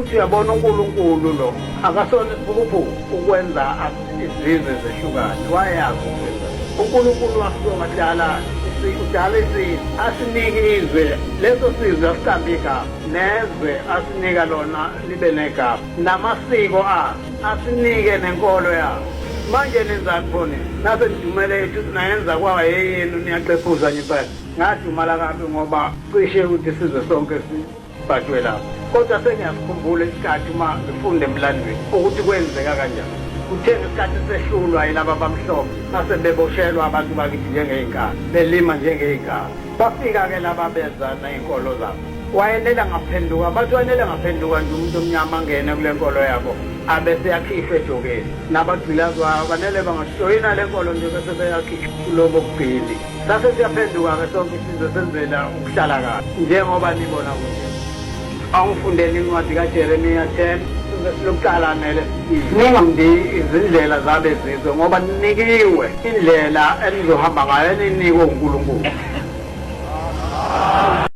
Uthi uyabona uNkulunkulu lo akasona isiphukuphuku ukwenza izizwe zehlukane wayazi ukwenza. UNkulunkulu wasuke wadala udala isizwe asinike izwe leso sizwe asiqambe igama nezwe asinika lona libe negama namasiko alo asinike nenkolo yalo. Manje nenzani pho nina? Nase nidumele yethu nayenza kwaba yeyenu niyaqephuza nje impela. Ngadumala kabi ngoba cishe ukuthi isizwe sonke Bhajwe lapho. Kodwa sengiyasikhumbula isikhathi uma ngifunda emlandweni ukuthi kwenzeka kanjani. Kuthe ngesikhathi sehlulwa yilaba abamhlophe base beboshelwa abantu bakithi njengey'nkabi, belima njengey'nkabi. Bafika-ke laba beza ney'nkolo zabo. Wayenele angaphenduka, bathi wayenele angaphenduka nje umuntu omnyama angene kule nkolo yabo abese eyakhishwa ejokeni. Nabagqilazwayo banele bangajoyina le nkolo nje bese beyakhishwa kulobo bugqili. Sase siyaphenduka-ke sonke isizwe senzela ukuhlala kahle njengoba nibona kunje. Awungifundele incwadi kaJeremiya 10 ivesi lokuqala nelesibili. Ningafundi izindlela zabezizwe ngoba ninikiwe indlela enizohamba ngayo eninikwe uNkulunkulu.